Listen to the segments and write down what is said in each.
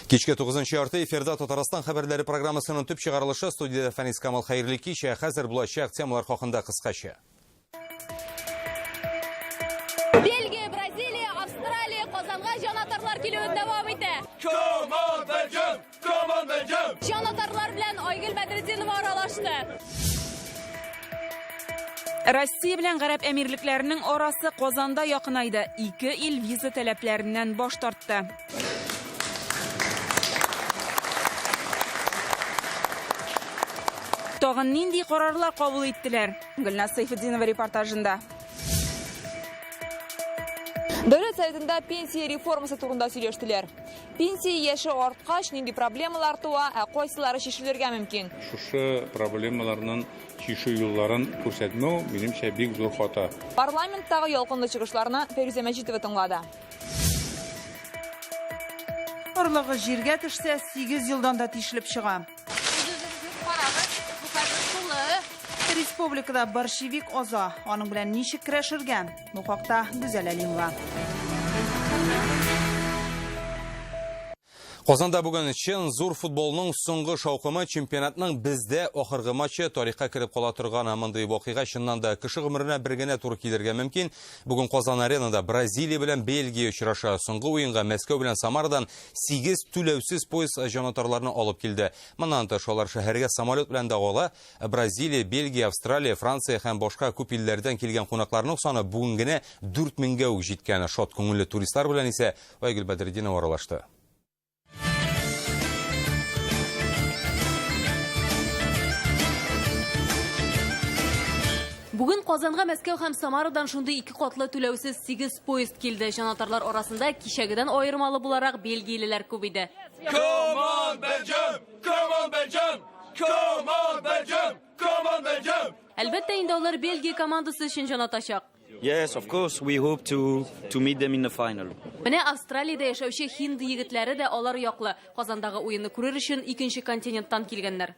Кичке 9 ярты эфирда Татарстан хәбәрләре программасының төп чыгарылышы студиядә Фәнис Камал хәерле кич. Ә хәзер булачак темалар хакында кыскача. Бельгия, Бразилия, Австралия, Казанга җанатарлар килүен дәвам итә. Come on, Belgium! Come on, Belgium! Җанатарлар белән Айгөл Бәдретдинова аралашты. Россия белән Гарәп Әмирлекләренең арасы Казанда якынайды. Ике ил виза таләпләреннән баш тартты. Тагын нинди карарлар кабул иттеләр? Гөлназ Сәйфетдинова репортажында. Дәүләт Советында пенсия реформасы турында сөйләштеләр. Пенсия яше арткач, нинди проблемалар туа, ә кайсылары чишелергә мөмкин? Шушы проблемаларның чишү юлларын күрсәтмәү, минемчә, бик зур хата. Парламенттагы ялкынлы чыгышларны Фәйрүзә Мәҗитова тыңлады. Орлыгы җиргә төшсә, 8 елдан да тишелеп чыга. Үз-үзегезне карагыз, бу хәзер тулы. Республикада борщевик аза, аның белән ничек көрәшергә? Бу хакта Гүзәл Әлимова. Казанда бүген чын зур футболның соңгы шаукымы чемпионатның бездә ахыргы матчы тарихка кереп кала торган мондый вакыйга чыннан да кеше гомеренә бер генә туры килергә мөмкин. Бүген Казан аренада Бразилия белән Бельгия очраша. Соңгы уенга Мәскәү белән Самарадан 8 түләүсез поезд җанатарларны алып килде. Моннан тыш алар шәһәргә самолет белән дә ала. Бразилия, Бельгия, Австралия, Франция һәм башка күп илләрдән килгән кунакларның саны бүген генә 4000гә үк җиткән. Шат күңелле туристлар белән исә Айгөл Бәдретдинова аралашты. Бүген Казанга Мәскәү һәм Самарадан шундый ике катлы түләүсез 8 поезд килде. Җанатарлар арасында кичәгедән аермалы буларак бельгиялеләр күп иде. Come on, Belgium! Come on, Belgium! Come on, Belgium! Come on, Belgium! Әлбәттә, инде алар Бельгия командасы өчен җан атачак. Yes, of course, we hope to, to meet them in the final. Менә Австралиядә яшәүче һинд егетләре дә алар яклы. Казандагы уенны күрер өчен икенче континенттан килгәннәр.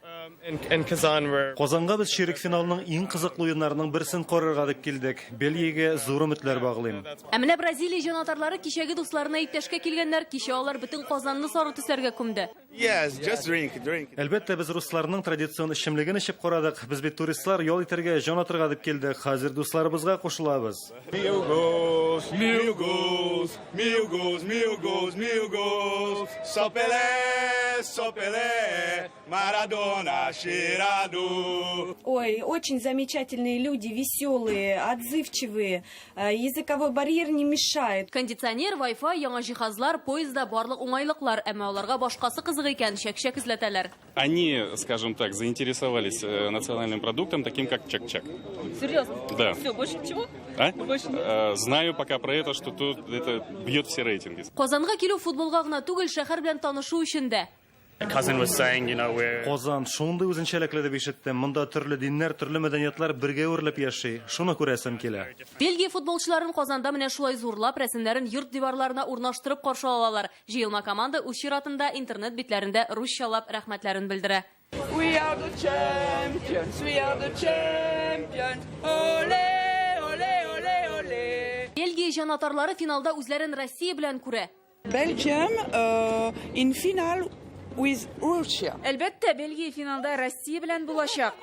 Казанга без чирек финалның иң кызыклы уеннарының берсен карарга дип килдек. Бельгиягә зур өметләр баглыйм. Ә менә Бразилия җанатарлары кичәге дусларына иптәшкә килгәннәр. Кичә алар бөтен Казанны сары төсләргә күмде. Yes, just drink, drink. Әлбәттә, без русларның традицион эчемлеген эчеп карадык. Без бит туристлар ял итәргә, җан атырга дип килдек. Хәзер дусларыбызга кушылабыз. Mil gols, mil gols, mil gols, mil gols, mil gols. Só Pelé, só Pelé, Maradona cheirado. Ой, очень замечательные люди, веселые, отзывчивые. Языковой барьер не мешает. Кондиционер, Wi-Fi, яңа җиһазлар, поездда барлык уңайлыклар, әмма аларга башкасы кызык икән, чәк-чәк эзләтәләр. Они, скажем так, заинтересовались национальным продуктом, таким как чак-чак. Серьезно? Да. Все, больше ничего? А? Больше Знаю пока про это, что тут это бьет все рейтинги. Казанга килү футболга гына түгел, шәһәр белән танышу өчен дә. Казан шундый үзенчәлекле дип ишеттем. Монда төрле диннәр, төрле мәдәниятләр бергә үрелеп яши. Шуны күрәсем килә. Бельгия футболчыларын Казанда менә шулай зурлап, рәсемнәрен йорт диварларына урнаштырып каршы алалар. Җыелма команда үз чиратында интернет битләрендә русчалап рәхмәтләрен белдерә. We are the champions, we are the champions. Olé, olé, olé, olé. Бельгия җанатарлары финалда үзләрен Россия белән күрә. Belgium in final with Russia. Әлбәттә, Бельгия финалда Россия белән булачак.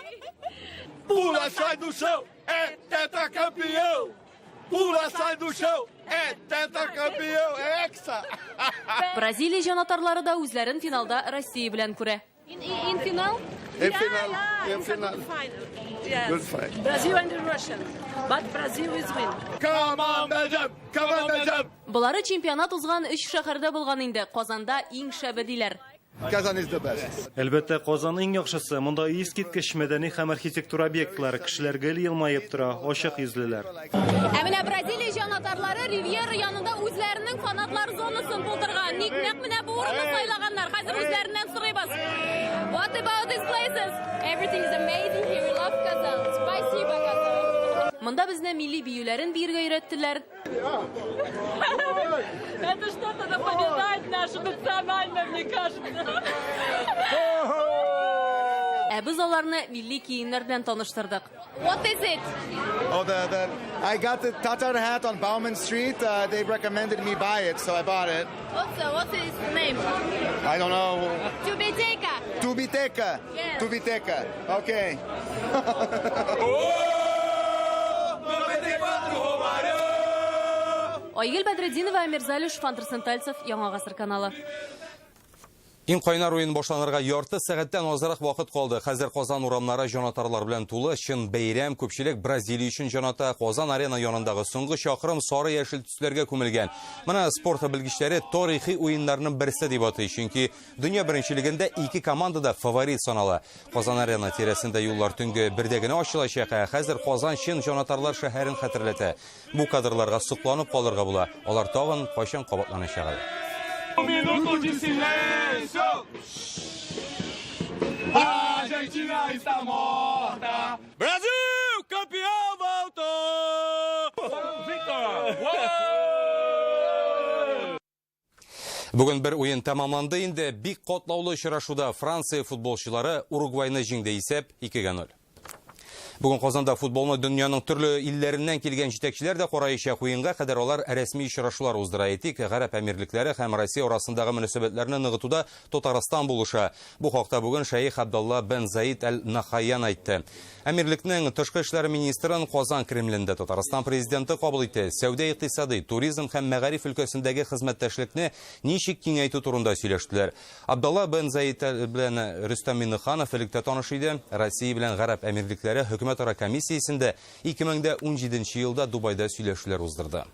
Pula, sai do chão, é tetracampeão! Pula, sai do chão, é tetracampeão, é hexa! Бразилия җанатарлары да үзләрен финалда Россия белән күрә. In final? In final, in final. Good fight. Brazil and Russia. But Brazil is win. Come on, Belgium! Come on, Belgium! Болары чемпионат узган өч шәһәрдә булган инде. Казанда иң шәбе диләр. Kazan is the best. Әлбәттә, Казан иң яхшысы. Монда искиткеч мәдәни һәм архитектура объектлары, кешеләр гел елмаеп тора, ачык йөзлеләр. Ә менә Бразилия җанатарлары Ривьера янында үзләренең фанатлар зонасын булдырган. Ник нәкъ менә бу урынны сайлаганнар? Хәзер үзләреннән сорыйбыз. What about these places? Everything is amazing here. We love Kazan. Спасибо, Казан. Монда безне милли биюләрен биергә өйрәттеләр. Это что-то напоминает наше национальное, мне кажется. Ә без аларны милли киемнәр белән таныштырдык. What is it? Oh, the I got the Tatar hat on Bauman Street. They recommended me buy it, so I bought it. What's its name? I don't know. Tubiteka. Tubiteka. Yes. Tubiteka. Okay. Айгөл Бәдретдинова, Әмир Залишев, Андерсен Тальцев, Яңа Гасыр каналы. Иң кайнар уен башланырга ярты сәгатьтән азрак вакыт калды. Хәзер Казан урамнары җанатарлар белән тулы. Чын бәйрәм, күпчелек Бразилия өчен җаната. Казан арена янындагы соңгы чакрым сары яшел төсләргә күмелгән. Моны спорт белгечләре тарихи уеннарның берсе дип атый. Чөнки дөнья беренчелегендә ике команда да фаворит санала. Казан арена тирәсендә юллар төнге бердә генә ачылачак. Ә хәзер Казан чын җанатарлар шәһәрен хәтерләтә. Бу кадрларга сокланып калырга була. Алар тагын кайчан кабатланачак әле. Minuto de silêncio. A Argentina está morta. Brasil, campeão voltou. Victor. Бүген бер уен тәмамланды инде. Бик катлаулы очрашуда Франция футболчылары Уругвайны җиңде, исәп 2-0. Бүген Казанда футболны дөньяның төрле илләреннән килгән җитәкчеләр дә караячак. Уенга кадәр алар рәсми очрашулар уздыра. Әйтик, Гарәп Әмирлекләре һәм Россия арасындагы мөнәсәбәтләрне ныгытуда Татарстан булыша. Бу хакта бүген Шәех Абдулла бен Заид Аль-Нахаян әйтте. Әмирлекнең тышкы эшләр министрын Казан Кремлендә Татарстан президенты кабул итте. Сәүдә, икътисади, туризм һәм мәгариф өлкәсендәге хезмәттәшлекне ничек киңәйтү турында сөйләштеләр. Абдулла бен Заид белән Рөстәм Миңнеханов элек тә таныш иде. Россия белән Гарәп Әмирлекләре хөкүмәтара комиссиясендә 2017 елда Дубайда сөйләшүләр уздырды.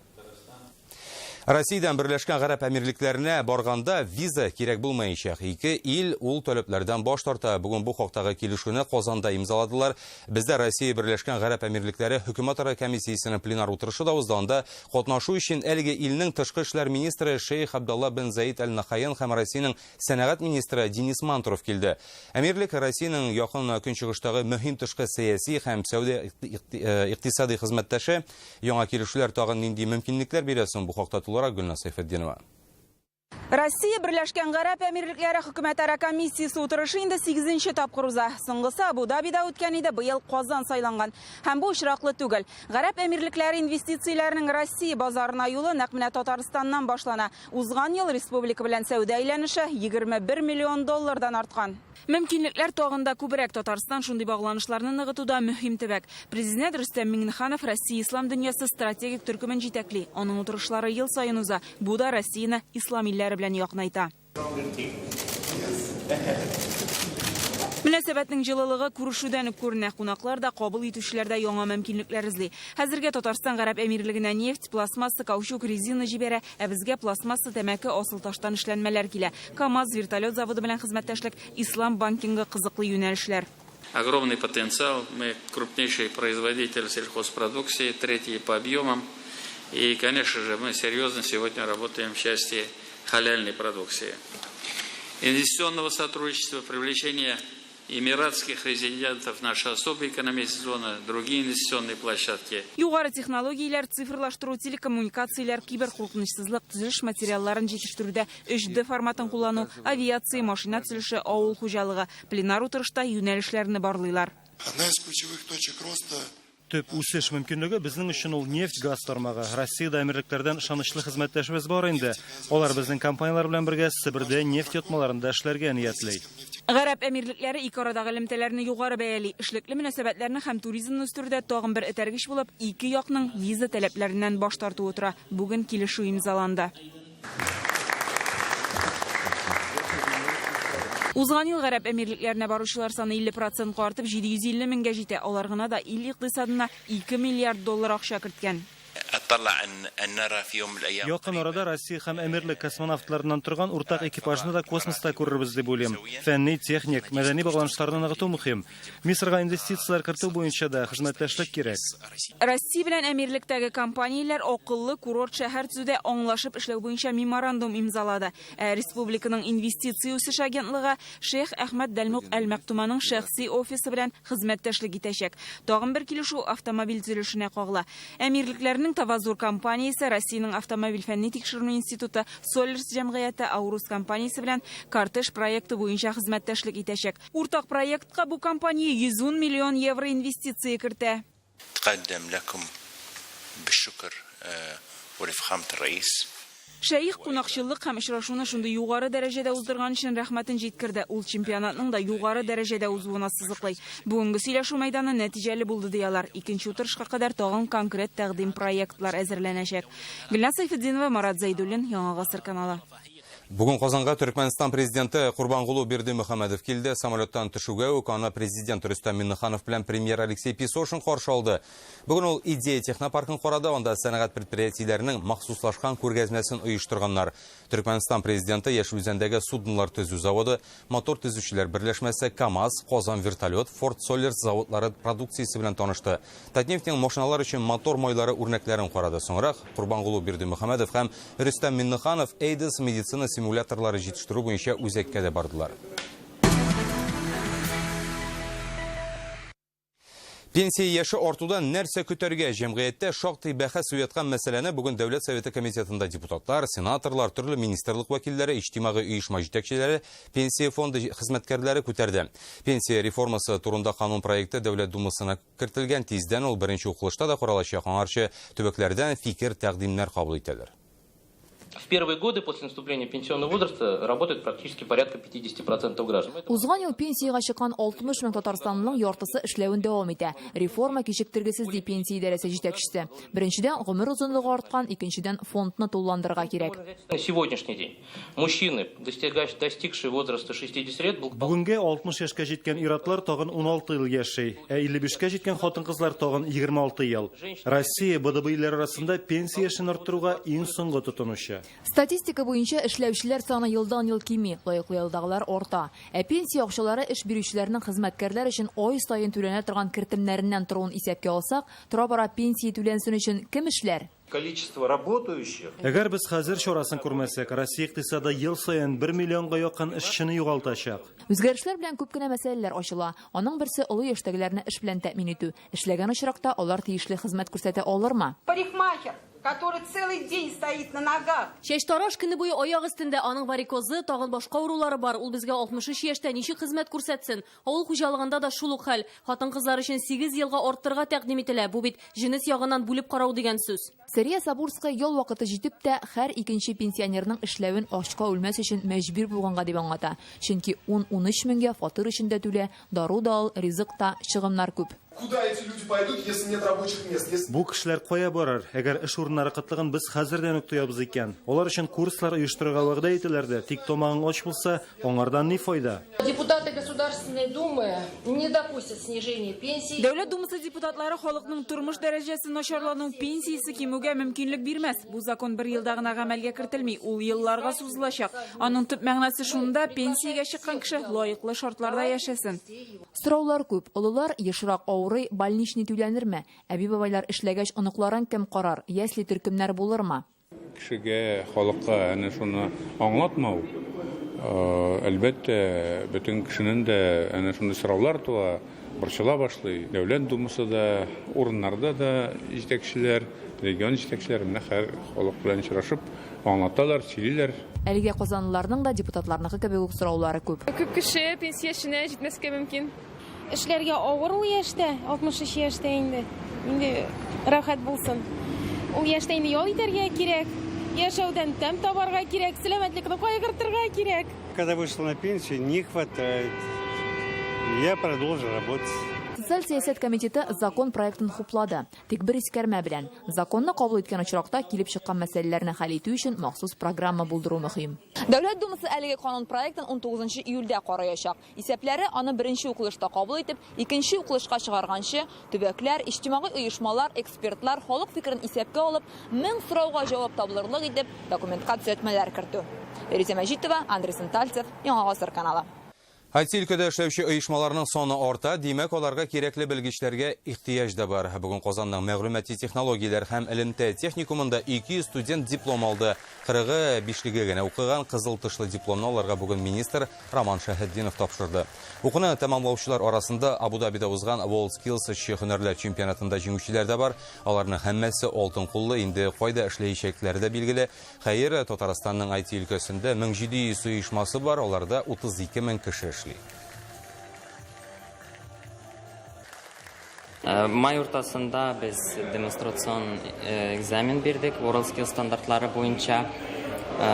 Россиядән Берләшкән Гарәп Әмирлекләренә барганда виза кирәк булмаячак. Ике ил ул таләпләрдән баш тарта. Бүген бу хактагы килешүне Казанда имзаладылар. Бездә Россия Берләшкән Гарәп Әмирлекләре хөкүмәтара комиссиясенең пленар утырышы да узды. Анда катнашу өчен әлеге илнең тышкы эшләр министры Шейх Абдулла бен Заид Аль-Нахаян һәм Россиянең сәнәгать министры Денис Мантуров килде. Әмирлек Россиянең якын көнчыгыштагы мөһим тышкы сәяси һәм сәүдә икътисади хезмәттәше. Яңа килешүләр тагын нинди мөмкинлекләр бирә соң? Бу хакта тулырак Гөлназ Сәйфетдинова. Россия Берләшкән Гарәп Әмирлекләре хөкүмәтара комиссиясе утырышы инде 8нче тапкыр уза. Соңгысы Абу-Дабида үткән иде, быел Казан сайланган. Һәм бу очраклы түгел. Гарәп Әмирлекләре инвестицияләренең Россия базарына юлы нәкъ менә Татарстаннан башлана. Узган ел республика белән сәүдә әйләнеше 21 миллион доллардан арткан. Мөмкинлекләр тагын да күбрәк. Татарстан шундый багланышларны ныгытуда мөһим төбәк. Президент Рөстәм Миңнеханов Россия ислам дөньясы стратегик төркемен җитәкли. Аның утырышлары ел саен уза. Бу да Россияне ислам илләре белән якынайта. Мөнәсәбәтнең җылылыгы күрешүдән үк күренә. Кунаклар да, кабул итүчеләр дә яңа мөмкинлекләр эзли. Хәзергә Татарстан Гарәп Әмирлегенә нефть, пластмасса, каучук, резина җибәрә, ә безгә пластмасса, тәмәке, асыл таштан эшләнмәләр килә. КАМАЗ вертолет заводы белән хезмәттәшлек, ислам банкингы кызыклы юнәлешләр. Огромный потенциал. Мы крупнейший производитель сельхозпродукции, третий по объемам. И, конечно же, мы серьезно сегодня работаем в части халяльной продукции. Инвестиционного сотрудничества, привлечение эмиратских резидентов нашей особой экономической зоны, другие инвестиционные площадки. Югары технологияләр, цифрлаштыру, телекоммуникацияләр, киберкуркынычсызлык, төзелеш материалларын җитештерүдә 3D форматын куллану, авиация, машина төзелеше, авыл хуҗалыгы. Пленар утырышта юнәлешләрне барлыйлар. Одна из ключевых точек роста. Төп үсеш мөмкинлеге безнең өчен ул нефть, газ тармагы. Россиядә әмирлекләрдән ышанычлы хезмәттәшебез бар инде. Алар безнең компанияләр белән бергә Себердә нефть йотмаларында эшләргә ниятли. Гарәп Әмирлекләре ике арадагы элемтәләрне югары бәяли. Эшлекле мөнәсәбәтләрне һәм туризмны үстерүдә тагын бер этәргеч булып, ике якның виза таләпләреннән баш тартуы тора. Бүген килешү имзаланды. Узган ел Гарәп Әмирлекләренә баручылар саны 50% артып 750 меңгә җитә. Алар гына да ил икътисадына 2 миллиард доллар акча керткән. Якын арада Россия һәм Әмирлек космонавтларыннан торган уртак экипажны да космоста күрербез дип уйлыйм. Фәнни, техник, мәдәни багланышларны ныгыту мөһим. Мисырга инвестицияләр кертү буенча да хезмәттәшлек кирәк. Россия белән Әмирлектәге компанияләр акыллы курорт шәһәр төзүдә аңлашып эшләү буенча меморандум имзалады. Ә республиканың инвестиция үсеш агентлыгы Шейх Әхмәд Дәлмук Әл-Мәктуманың шәхси офисы белән хезмәттәшлек итәчәк. Тагын бер килешү автомобиль төзелешенә кагыла. Әмирлекләрнең товар Альфа-Зур компаниясе, Россиянең автомобиль фәнни тикшеренү институты, Соллерс җәмгыяте, Аурус компаниясе белән Кортеж проекты буенча хезмәттәшлек итәчәк. Уртак проектка бу компания 110 миллион евро инвестиция кертә. تقدم لكم بالشكر ولفخامة الرئيس. Шәех кунакчыллык һәм очрашуны шундый югары дәрәҗәдә уздырган өчен рәхмәтен җиткерде. Ул чемпионатның да югары дәрәҗәдә узуын ассызыклый. Бүгенге сөйләшү мәйданы нәтиҗәле булды, ди алар. Икенче утырышка кадәр тагын конкрет тәкъдим-проектлар әзерләнәчәк. Гөлназ Сәйфетдинова, Марат Зәйдуллин, Яңа Гасыр каналы. Бүген Казанга Төркмәнстан президенты Курбангулы Бердымөхәммәдов килде. Самолеттан төшүгә үк аны президент Рөстәм Миңнеханов белән премьер Алексей Песошин каршы алды. Бүген ул Идея технопаркын карады, анда сәнәгать предприятиеләренең махсуслашкан күргәзмәсен оештырганнар. Төркмәнстан президенты Яшел Үзәндәге суднолар төзү заводы, мотор төзүчеләр берләшмәсе, КАМАЗ, Казан вертолет, Форд Соллерс заводлары продукциясе белән танышты. Татнефтьнең машиналар өчен мотор майлары үрнәкләрен карады. Соңрак Курбангулы Бердымөхәммәдов һәм Рөстәм Миңнеханов Эйдес медицина симуляторлары җитештерү буенча үзәккә дә бардылар. Пенсия яше артудан нәрсә көтәргә? Җәмгыятьтә шактый бәхәс уяткан мәсьәләне бүген Дәүләт Советы комитетында депутатлар, сенаторлар, төрле министрлык вәкилләре, иҗтимагый оешма җитәкчеләре, пенсия фонды хезмәткәрләре күтәрде. Пенсия реформасы турында канун проекты Дәүләт Думасына кертелгән. Тиздән ул беренче укылышта да каралачак. Аңарчы төбәкләрдән фикер тәкъдимнәр кабул итәләр. В первые годы после наступления пенсионного возраста работает практически порядка 50% граждан. Узган ел пенсиягә чыккан 60 мең татарстанлының яртысы эшләвен дәвам итә. Реформа кичектергесез, ди пенсия идарәсе җитәкчесе. Беренчедән, гомер озынлыгы арткан, икенчедән, фондны тулыландырырга кирәк. На сегодняшний день мужчины, достигшие возраста 60 лет, Бүгенгә 60 яшькә җиткән ир-атлар тагын 16 ел яши, ә 55кә җиткән хатын-кызлар тагын 26 ел. Россия БДБ илләре арасында пенсия яшен арттыруга иң соңгы тотынучы. Статистика буенча эшләүчеләр саны елдан-ел кими, лаеклы ялдагылар арта. Ә пенсия акчалары эш бирүчеләрнең хезмәткәрләр өчен ай саен түләнә торган кертемнәреннән торуын исәпкә алсак, тора-бара пенсия түләнсен өчен кем эшләр? Количество работающих. Әгәр без хәзер чарасын күрмәсәк, Россия икътисады ел саен 1 миллионга якын эшчене югалтачак. Үзгәрешләр белән күп кенә мәсьәләләр ачыла. Аның берсе олы яшьтәгеләрне эш белән тәэмин итү. Эшләгән очракта алар тиешле хезмәт күрсәтә алырмы? Парикмахер, который целый день стоит на ногах. Чәчтараш көне буе аяк өстендә, аның варикозы, тагын башка авырулары бар. Ул безгә 63 яшьтә ничек хезмәт күрсәтсен? Авыл хуҗалыгында да шул ук хәл. Хатын-кызлар өчен 8 елга арттырырга тәкъдим ителә. Бу бит җенес ягыннан бүлеп карау дигән сүз. Сәрия Сабурская ял вакыты җитеп тә, һәр икенче пенсионерның эшләвен ачка үлмәс өчен мәҗбүр булганга дип аңлата. Чөнки 10-13 меңгә фатир өчен дә түлә, дару да ал, ризык та, чыгымнар күп. Куда эти люди пойдут, если нет рабочих мест? Если... Бу кешеләр кая барыр? Әгәр эш урыннары кытлыгын без хәзердән үк тоябыз икән. Алар өчен курслар оештырырга вәгъдә итәләр дә, тик тамагың ач булса, аңардан ни файда? Депутаты Государственной Думы не допустят снижения пенсий. Дәүләт Думасы депутатлары халыкның тормыш дәрәҗәсе начарлану, пенсиясе кимүгә мөмкинлек бирмәс. Бу закон бер елда гына гамәлгә кертелми, ул елларга сузылачак. Аның төп мәгънәсе шунда, пенсиягә чыккан кеше лаеклы шартларда яшәсен. Сораулар күп. Олылар ешрак авырый, больничный түләнерме? Әби-бабайлар эшләгәч, оныкларын кем карар? Ясле төркемнәр булырмы? Кешегә, халыкка әнә шуны аңлатмау, әлбәттә, бөтен кешенең дә әнә шундый сораулар туа, борчыла башлый. Дәүләт Думасы да, урыннарда да җитәкчеләр, регион җитәкчеләре менә һәр халык белән очрашып аңлаталар, сөйлиләр. Әлегә казанлыларның да депутатларныкы кебек үк сораулары күп. Күп кеше пенсия яшенә җитмәскә мөмкин. Эшләргә авыр ул яшьтә, 63 яшьтә инде. Инде рәхәт булсын. Ул яшьтә инде ял итәргә кирәк, яшәүдән тәм табарга кирәк, сәламәтлекне кайгыртырга кирәк. Когда вышел на пенсию, не хватает. Я продолжу работать. Социаль сәясәт комитеты закон проектын хуплады. Тик бер искәрмә белән. Законны кабул иткән очракта килеп чыккан мәсьәләләрне хәл итү өчен махсус программа булдыру мөһим. Дәүләт Думасы әлеге канун проектын 19 июльдә караячак. Исәпләре аны беренче укылышта кабул итеп, икенче укылышка чыгарганчы, төбәкләр, иҗтимагый оешмалар, экспертлар халык фикерен исәпкә алып, 1000 сорауга җавап табылырлык итеп документка төзәтмәләр кертү. Фәридә Мәҗитова, Андрей Сентальцев, Яңа Гасыр каналы. IT өлкәдә эшләүче оешмаларның саны арта, димәк, аларга кирәкле белгечләргә ихтыяҗ да бар. Бүген Казанның мәгълүмати технологияләр һәм элемтә техникумында 200 студент диплом алды. Кырыгы бишлеге генә укыган кызыл тышлы дипломны аларга бүген министр Роман Шәһетдинов тапшырды. Укуны тәмамлаучылар арасында Абу-Дабида узган WorldSkills эшче һөнәрләр чемпионатында җиңүчеләр дә бар. Аларның һәммәсе алтын куллы, инде кайда эшләячәкләре дә билгеле. Хәер, Татарстанның IT өлкәсендә 1700 оешмасы бар, аларда 32 мең кеше эшли. Э, май уртасында без демонстрацион э, экзамен бирдек WorldSkills стандартлары буенча. Э,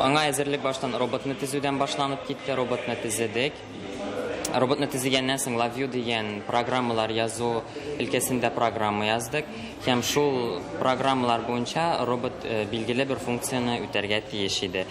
аңа әзерлек баштан роботны төзүдән башланып китте, роботны төзедек. Роботны төзегәннән соң LabVIEW дигән программалар язу өлкәсендә программа яздык. Һәм шул программалар буенча робот э, билгеле бер функцияне үтәргә тиеш иде.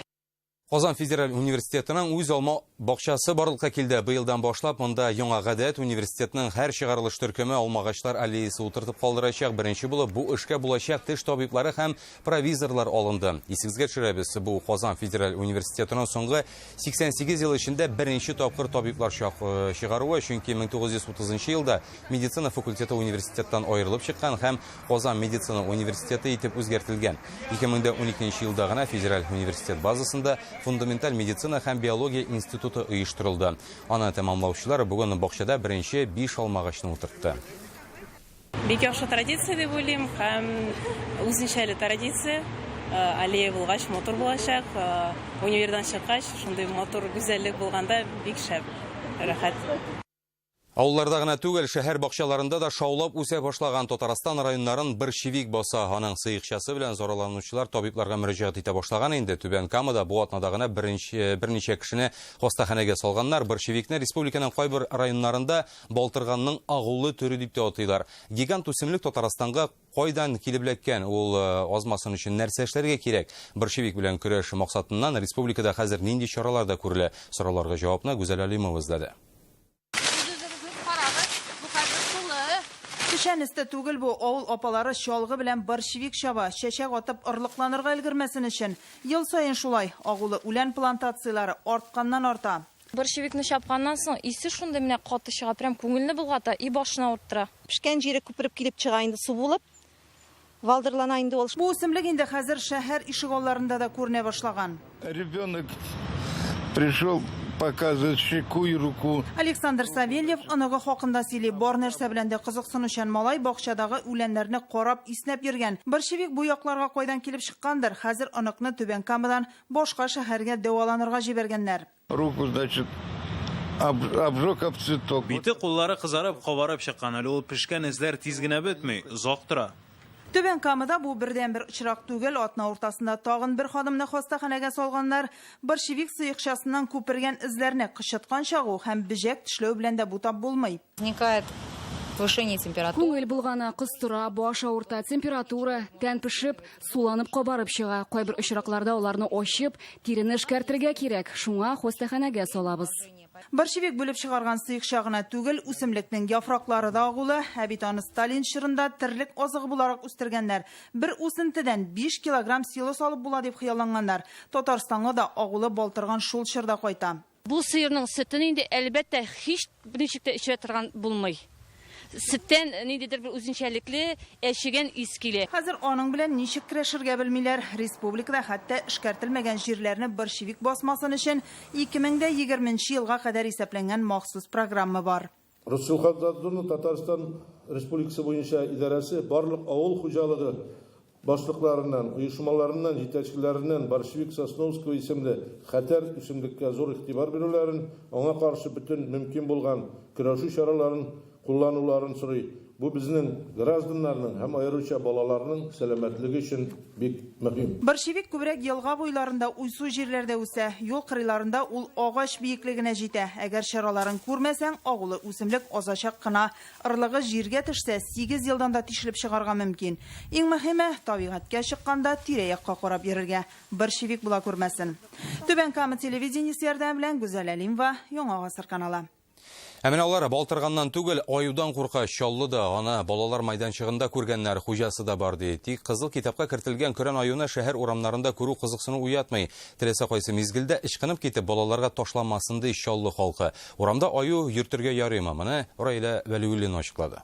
Казан федераль университетының үз алма бакчасы барлыкка килде. Быелдан башлап монда яңа гадәт университетның һәр чыгарылыш төркеме алмагачлар аллеясы утыртып калдырачак. Беренче булып бу эшкә булачак теш табиблары һәм провизорлар алынды. Исегезгә төшерәбез, бу Казан федераль университетының соңгы 88 ел эчендә беренче тапкыр табиблар э, чыгаруы, чөнки 1930 елда медицина факультеты университеттан аерылып чыккан һәм Казан медицина университеты итеп үзгәртелгән. 2012 елда гына федераль университет базасында фундаменталь медицина һәм биология институты оештырылды. Аны тәмамлаучылар бүген бакчада беренче 5 алмагачны утыртты. Бик яхшы традиция дип уйлыйм һәм үзенчәле традиция. Э, аллея булгач, матур булачак. Э, универдан чыккач, шундый матур гүзәллек булганда бик шәп, рәхәт. Авылларда гына түгел, шәһәр бакчаларында да шаулап үсә башлаган Татарстан районнарын борщевик баса. Аның сыекчасы белән зарарланучылар табибларга мөрәҗәгать итә башлаган инде. Түбән Камада бу атнада гына беренче берничә кешене хастаханәгә салганнар. Борщевикны республиканың кайбер районнарында Балтырганның агулы төре дип тә атыйлар. Гигант үсемлек Татарстанга кайдан килеп эләккән? Ул э, азмасын өчен нәрсә эшләргә кирәк? Борщевик белән көрәш максатыннан республикада хәзер нинди чаралар да күрелә? Сорауларга җавапны Гүзәл Алимова эзләде. Печән өсте түгел бу, авыл апалары чалгы белән борщевик чаба, чәчәк атып орлыкланырга өлгермәсен өчен. Ел саен шулай, агулы үлән плантацияләре артканнан-арта. Борщевикны чапканнан соң исе шундый менә каты чыга, прям күңелне болгата и башны авырттыра. Пешкән җире күпереп килеп чыга инде су булып, валдырлана инде ул. Бу үсемлек инде хәзер шәһәр ишегалларында да күренә башлаган. Ребенок пришел показывает щеку и руку. Александр Савельев оныгы хакында сөйли. Бар нәрсә белән дә кызыксынучан малай бакчадагы үләннәрне карап, иснәп йөргән. Борщевик бу якларга кайдан килеп чыккандыр, хәзер оныкны Түбән Камадан башка шәһәргә дәваланырга җибәргәннәр. Руку, значит, обжег об цветок. Бите, куллары кызарып, кабарып чыккан. Әле ул пешкән эзләр тиз генә бетми, озак тора. Түбән Камада бу бердәнбер очрак түгел. Атна уртасында тагын бер ханымны хастаханәгә салганнар. Борщевик сыекчасыннан күпергән эзләрне кычыткан чагу һәм бөҗәк тешләү белән дә бутап булмый. Возникает повышение температуры. Күңел болгана, костыра, баш авырта, температура, тән пешеп, Суланып кабарып чыга. Кайбер очракларда аларны ачып, тирене эшкәртергә кирәк. Шуңа хастаханәгә салабыз. Борщевик бүлеп чыгарган сыекча гына түгел, үсемлекнең яфраклары да агулы. Ә бит аны Сталин чорында терлек азыгы буларак үстергәннәр. Бер үсентедән 5 килограмм силос алып була дип хыялланганнар. Татарстанга да агулы балтырган шул чорда кайта. Бу сыерның сөтен инде, әлбәттә, һич берничек тә эчерә торган булмый. Сөттән ниндидер бер үзенчәлекле әчегән ис килә. Хәзер аның белән ничек көрәшергә белмиләр. Республикада хәтта эшкәртелмәгән җирләрне борщевик басмасын өчен 2020 нче елга кадәр исәпләнгән махсус программа бар. Россельхознадзорның Татарстан Республикасы буенча идарәсе барлык авыл хуҗалыгы башлыкларыннан, оешмаларыннан, җитәкчеләреннән борщевик Сосновского исемле хәтәр үсемлеккә зур игътибар бирүләрен, аңа каршы бөтен мөмкин булган көрәшү чараларын куллануларын сорый. Бу безнең гражданнарның һәм аеруча балаларның сәламәтлеге өчен бик мөһим. Борщевик күбрәк елга буйларында, уйсу җирләрдә үсә. Юл кырыйларында ул агач биеклегенә җитә. Әгәр чараларын күрмәсәң, агулы үсемлек азачак кына. Орлыгы җиргә төшсә, сигез елдан да тишелеп чыгарга мөмкин. Иң мөһиме, табигатькә чыкканда тирә-якка карап йөрергә. Борщевик була күрмәсен. Түбән Кама телевидениесе ярдәме белән Гүзәл Әлимова, Яңа Гасыр каналы. Ә менә алар балтырганнан түгел, аюдан курка. Чаллыда аны балалар майданчыгында күргәннәр, хуҗасы да бар ди. Тик кызыл китапка кертелгән көрән аюны шәһәр урамнарында күрү кызыксыну уятмый. Теләсә кайсы мизгелдә ычкынып китеп, балаларга ташланмасын ди Чаллы халкы. Урамда аю йөртергә ярыймы? Моны Раилә Вәлиуллина ачыклады.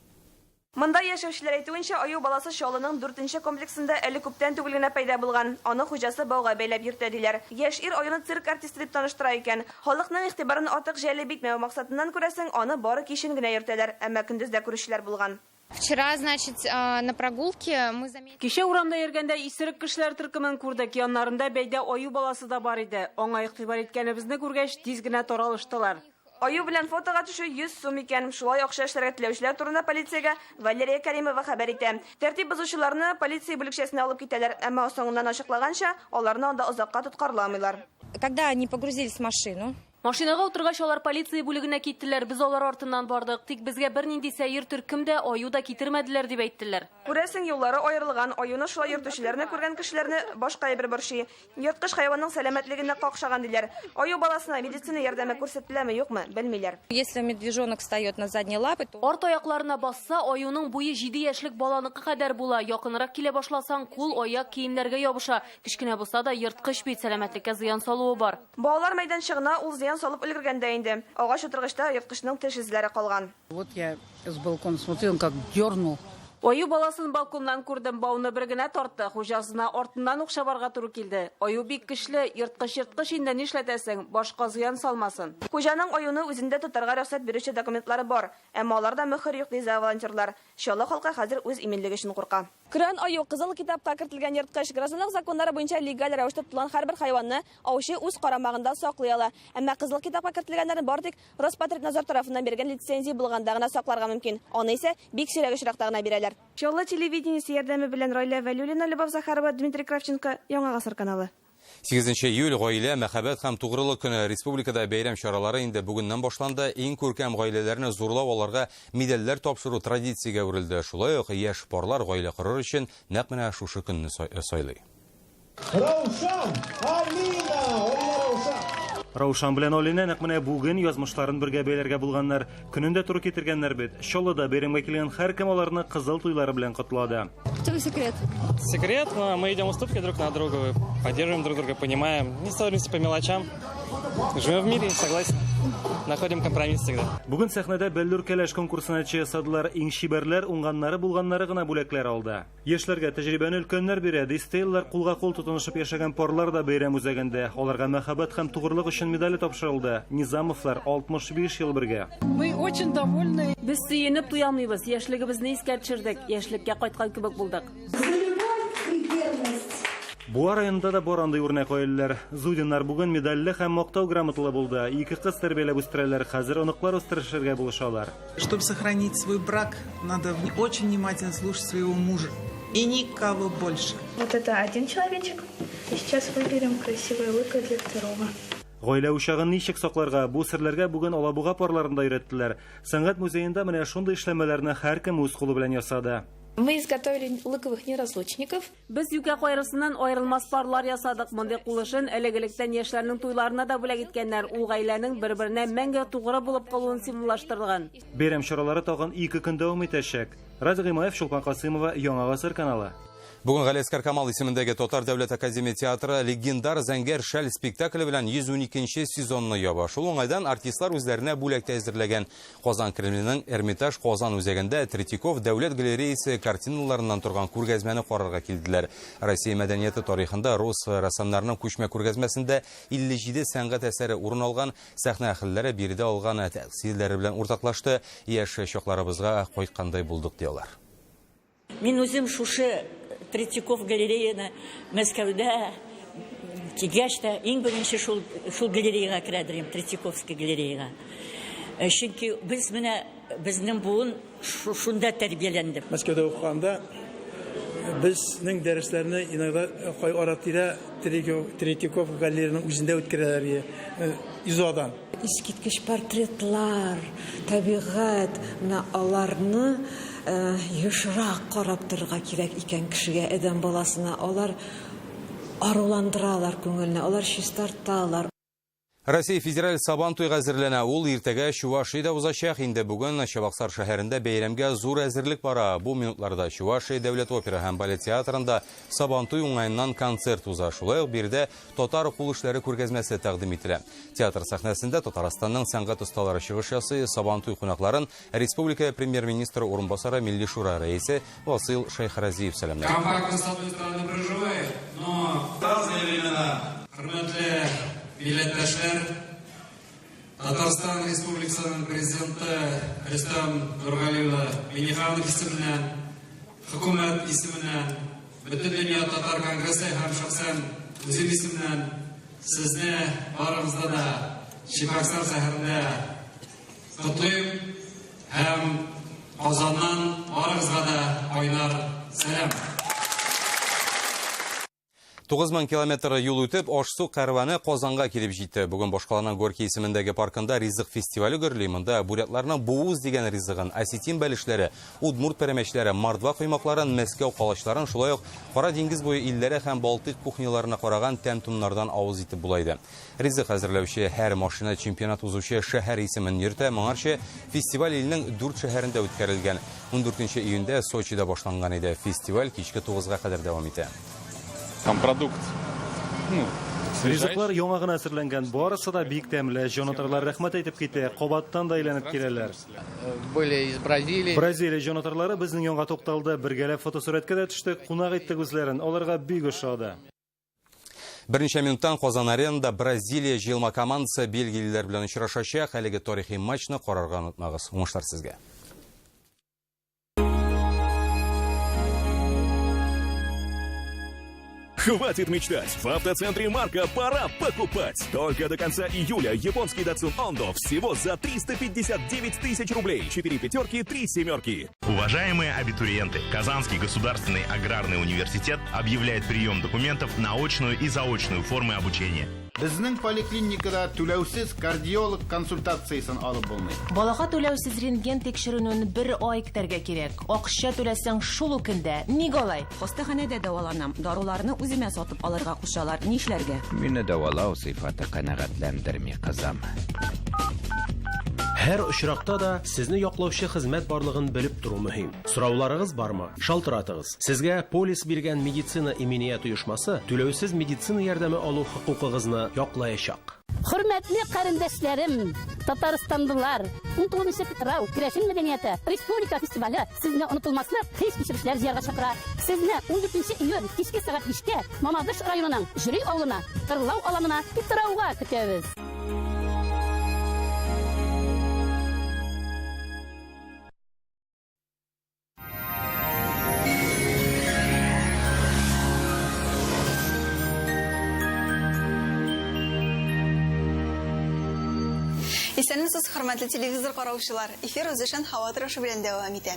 Монда яшәүчеләр әйтүенчә, аю баласы Чаллының дүртенче комплексында әле күптән түгел генә пәйда булган. Аны хуҗасы бауга бәйләп йөртә, диләр. Яшь ир аюны цирк артисты дип таныштыра икән. Халыкның игътибарын артык җәлеп итмәү максатыннан, күрәсең, аны бары кичен генә йөртәләр. Әмма көндез дә күрүчеләр булган. Вчера, значит, на прогулке мы заметили. Кичә урамда йөргәндә исерек кешеләр төркемен күрдек. Яннарында бәйдә аю баласы да бар иде. Аңа игътибар иткәнебезне күргәч, тиз генә таралыштылар. Аю белән фотога төшү 100 сум икән. Шулай акча эшләргә теләүчеләр турында полициягә Валерия Кәримова хәбәр итә. Тәртип бозучыларны полиция бүлекчәсенә алып китәләр, әмма соңыннан ачыклаганча, аларны анда озакка тоткарламыйлар. Когда они погрузились в машину. Машинага утыргач, алар полиция бүлегенә киттеләр, без алар артыннан бардык. Тик безгә бернинди сәер төркем дә, аю да китермәделәр, дип әйттеләр. Күрәсең, юллары аерылган, аюны шулай йөртүчеләрне күргән кешеләрне башка әйбер борчый. Ерткыч хайванның сәламәтлеге нык какшаган, диләр. Аю баласына медицина ярдәме күрсәтеләме, юкмы, белмиләр. Если медвежонок встает на задние лапы, то. Арт аякларына басса, аюның буе җиде яшьлек баланыкы кадәр була. Якынрак килә башласаң, кул, аяк киемнәргә ябыша. Кечкенә булса да, ерткыч бит, сәламәтлеккә зыян салуы бар. Балалар мәйданчыгына ул зыян салып өлгергән дә инде. Агач утыргычта ерткычның теш эзләре калган. Вот я с балкона смотрю, он как дернул. Аю баласын балконнан күрдем, бауны бер генә тартты, хуҗасына артыннан ук чабарга туры килде. Аю бик көчле, ерткыч ерткыч инде, нишләтәсең, башка зыян салмасын. Хуҗаның аюны үзендә тотарга рөхсәт бирүче документлары бар, әмма аларда мөһер юк, ди зооволонтерлар. Чаллы халкы хәзер үз иминлеге өчен курка. Көрән аю, Кызыл китапка кертелгән ерткыч. Гражданлык законнары буенча легаль рәвештә тотылган һәрбер хайванны аучы үз карамагында саклый ала. Әмма Кызыл китапка кертелгәннәрне бары тик Роспотребнадзор тарафыннан бирелгән лицензия булганда гына сакларга мөмкин. Аны исә бик сирәк очракта гына бирәләр. Чаллы телевидениесе ярдәме белән Райлә Вәлиуллина, Любовь Захарова, Дмитрий Кравченко, Яңа гасыр каналы. 8 июль, гаилә, мәхәббәт һәм тугрылык көне. Республикада бәйрәм чаралары инде бүгеннән башланды. Иң күркәм гаиләләрне зурлау, аларга медальләр тапшыру традициягә әверелде. Шулай ук яшь парлар гаилә корыр өчен нәкъ менә шушы көнне сайлый. Раушан, Алина, Алина Раушан. Раушан белән Алинә нәкъ менә бүген язмышларын бергә бәйләргә булганнар. Көнен дә туры китергәннәр бит. Чаллыда бәйрәмгә килгән һәркем аларны кызыл туйлары белән котлады. В чем секрет? Секрет, ну, мы идем уступки друг на друга, поддерживаем друг друга, понимаем, не ссоримся по мелочам. Живем в мире, согласен. Находим компромисс всегда. Бүген сәхнәдә Бәллүр кәләш конкурсы нәтиҗә ясадылар. Иң чибәрләр, уңганнары, булганнары гына бүләкләр алды. Яшьләргә тәҗрибәне өлкәннәр бирә. Дистә еллар кулга-кул тотынышып яшәгән парлар да бәйрәм үзәгендә. Аларга мәхәббәт һәм тугрылык өчен медале тапшырылды. Низамовлар 65 ел бергә. Мы очень довольны. Без сөенеп туялмыйбыз, яшьлегебезне искә төшердек, яшьлеккә кайткан кебек булдык. За любовь и верность. Буа районында да бар андый үрнәк гаиләләр. Зудиннар бүген медальле һәм мактау грамоталы булды. Ике кыз тәрбияләп үстерәләр, хәзер оныклар үстерешергә булышалар. Чтобы сохранить свой брак, надо очень внимательно слушать своего мужа. И никого больше. Вот это один человечек. И сейчас выберем красивое лыко для второго. Гаилә учагын ничек сакларга? Бу серләргә бүген Алабуга парларында өйрәттеләр. Сәнгать музеенда менә шундый эшләнмәләрне һәркем үз кулы белән ясады. Мы изготовили лыковых неразлучников. Без юкә кайрысыннан аерылмас парлар ясадык. Мондый кул эшен элек-электән яшьләрнең туйларына да бүләк иткәннәр. Ул гаиләнең бер-беренә мәңге тугры булып калуын символлаштырган. Бәйрәм чаралары тагын ике көн дәвам итәчәк. Радик Гыймаев, Чулпан Касыймова, Яңа гасыр каналы. Бүген Галиәсгар Камал исемендәге Татар дәүләт академия театры Легендар зәңгәр шәл спектакле белән 112 нче сезонны яба. Шул уңайдан артистлар үзләренә бүләк тә әзерләгән. Казан Кремленең Эрмитаж Казан үзәгендә Третьяков дәүләт галереясе картиналарыннан торган күргәзмәне карарга килделәр. Россия мәдәнияте тарихында рус рәссамнарының күчмә күргәзмәсендә 57 сәнгать әсәре урын алган. Сәхнә әһелләре биредә алган тәэсирләре белән уртаклашты. Яшь чакларыбызга кайткандай булдык, ди алар. Мин үзем шушы Третьяков галереяны Мәскәүдә килгәч тә иң беренче шул шул галереяга керәдер идем, Третьяковский галереяга. Э, чөнки без менә безнең буын шунда тәрбияләнде. Мәскәүдә укыганда безнең дәресләрне иногда кай ара-тирә Третьяков галереяның үзендә үткәрәләр иде, э, ИЗОдан. Искиткеч портретлар, табигать, менә аларны ешрак карап торырга кирәк икән кешегә, адәм баласына. Алар аруландыралар күңелне, алар чистарталар. Россия федераль Сабан туйга әзерләнә. Ул иртәгә Чувашиядә узачак. Инде бүген Чабаксар шәһәрендә бәйрәмгә зур әзерлек бара. Бу минутларда Чувашия дәүләт опера һәм балет театрында Сабан туй уңаеннан концерт уза. Шулай ук биредә татар кул эшләре күргәзмәсе тәкъдим ителә. Театр сәхнәсендә Татарстанның сәнгать осталары чыгыш ясый. Сабан туй кунакларын республика премьер-министры урынбасары, Милли шура рәисе Васыйл Шәйхразиев сәламләде. Компактно с одной стороны проживает, но разные времена. Хөрмәтле милләттәшләр, Татарстан Республикасының президенты Рөстәм Нургали улы Миңнеханов исеменнән, хөкүмәт исеменнән, Бөтендөнья татар конгрессы һәм шәхсән үзем исемнән сезне барыгызны да Чебоксар шәһәрендә котлыйм һәм Казаннан барыгызга да кайнар сәлам. 9000 километр юл үтеп, аш-су кәрваны Казанга килеп җитте. Бүген башкаланың Горький исемендәге паркында ризык фестивале гөрли. Монда бурятларның буыз дигән ризыгын, осетин бәлешләре, удмурт пәрәмәчләре, мордва коймакларын, Мәскәү калачларын, шулай ук Кара диңгез буе илләре һәм Балтыйк кухняларына караган тәм-томнардан авыз итеп була иде. Ризык әзерләүче һәр машина чемпионат узучы шәһәр исемен йөртә. Моңарчы фестиваль илнең дүрт шәһәрендә үткәрелгән. 14 июньдә Сочида башланган иде. Фестиваль кичке 9-га кадәр дәвам итә. Там продукт, ну, Ризыклар яңа гына әзерләнгән, барысы да бик тәмле. Җанатарлар рәхмәт әйтеп китә, кабаттан да әйләнеп киләләр. Были из Бразилии. Бразилия җанатарлары безнең янга тукталды, бергәләп фотосурәткә дә төштек, кунак иттек үзләрен, аларга бик ошады. Берничә минуттан Казан Аренада Бразилия җыелма командасы бельгиялеләр белән очрашачак. Әлеге тарихи матчны карарга онытмагыз. Уңышлар сезгә! Хватит мечтать! В автоцентре Марка пора покупать! Только до конца июля японский Datsun Ondo всего за 359 тысяч рублей. 4 пятерки, 3 семерки. Уважаемые абитуриенты, Казанский государственный аграрный университет объявляет прием документов на очную и заочную формы обучения. Безнең поликлиникада түләүсез кардиолог консультациясен алып булмый. Балага түләүсез рентген тикшеренүен бер ай көтәргә кирәк. Акча түләсәң, шул ук көндә. Ник алай? Хастаханәдә дәваланам. Даруларны үземә сатып алырга кушалар. Нишләргә? Мине дәвалау сыйфаты канәгатьләндерми, кызым. Һәр очракта да сезне яклаучы хезмәт барлыгын белеп тору мөһим. Сорауларыгыз бармы? Шалтыратыгыз. Сезгә полис биргән медицина иминият оешмасы түләүсез медицина ярдәме алу хокукыгызны яклаячак. Хөрмәтле карендәшләрем, татарстанлылар! 19 Питрау керәшен мәдәнияте республика фестивале сезне онытылмаслык хис-кичерешләр җыярга чакыра. Сезне 14 июнь кичке сәгать биштә Мамадыш районының Җөри авылына, Тырлау аланына Питрауга көтәбез! Исәнмесез, хөрмәтле телевизор караучылар. Эфир үзешен һава торышы белән дәвам итә.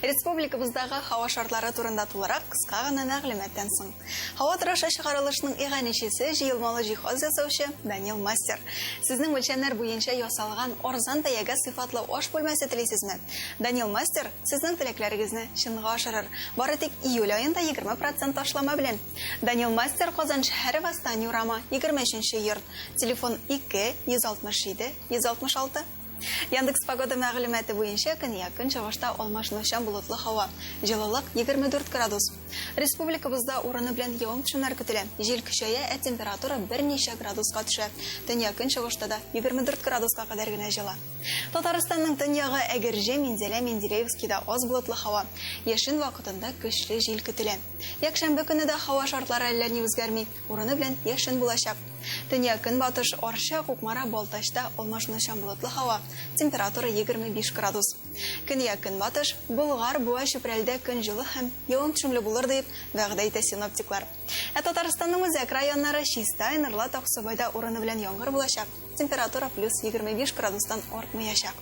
Республикабыздагы һава шартлары турында тулырак кыска гына мәгълүматтан соң. Һава торышы чыгарылышының иганәчесе җыелмалы җиһаз ясаучы Данил Мастер. Сезнең үлчәмнәр буенча ясалган арзан бәягә сыйфатлы аш бүлмәсе телисезме? Данил Мастер сезнең теләкләрегезне чынга ашырыр. Бары тик июль аенда 20 процент ташлама белән. Данил Мастер, Казан шәһәре, Восстание урамы, 23 нче йорт. Телефон 2 167 166. Яндекс Погода мәгълүматы буенча көньяк-көнчыгышта алмашынучан болытлы һава. Җылылык 24 градус. Республикабызда урыны белән явым-төшемнәр көтелә. Җил көчәя, ә температура берничә градуска төшә. Төньяк-көнчыгышта да 24 градуска кадәр генә җылы. Татарстанның төньягы Әгерҗе, Минзәлә, Менделеевскида аз болытлы һава. Яшен вакытында көчле җил көтелә. Якшәмбе көне дә һава шартлары әллә ни үзгәрми. Урыны белән яшен булачак. Төньяк-көнбатыш, Арча, Кукмара, Балтачта алмашынучан болытлы һава, температура 25 градус. Көньяк-көнбатыш, Болгар, Буа, Чүпрәледә көн җылы һәм явым-төшемле булыр дип вәгъдә итә синоптиклар. Ә Татарстанның үзәк районнары, Чистай, Норлат, Аксубайда урыны белән яңгыр булачак, температура плюс 25 градустан артмаячак.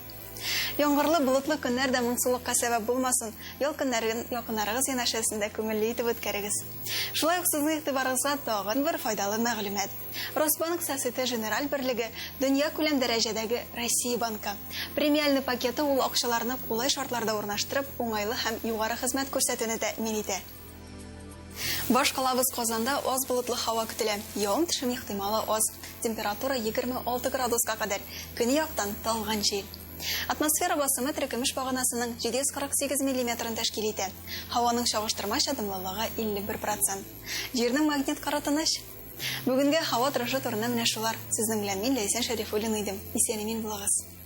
Яңгырлы, болытлы көннәр дә моңсулыкка сәбәп булмасын, ял көннәрен якыннарыгыз янәшәсендә күңелле итеп үткәрегез. Шулай ук сезнең игътибарыгызга тагын бер файдалы мәгълүмат. Росбанк Сосете Женераль берлеге, дөньякүләм дәрәҗәдәге Россия банкы. Премиальный пакеты ул акчаларны кулай шартларда урнаштырып, уңайлы һәм югары хезмәт күрсәтүне тәэмин итә. Баш калабыз Казанда аз болытлы һава көтелә. Явым-төшем ихтималы аз. Температура 26 градуска кадәр. Көньяктан талгын җил. Атмосфера басымы терекөмеш баганасының 748 миллиметрын тәшкил итә. Һаваның чагыштырмача дымлылыгы 51 процент. Җирнең магнит кыры тыныч. Бүгенге һава торышы турында менә шулар. Сезнең белән мин, Ләйсән Шәрифуллина идем. Исән-имин булыгыз.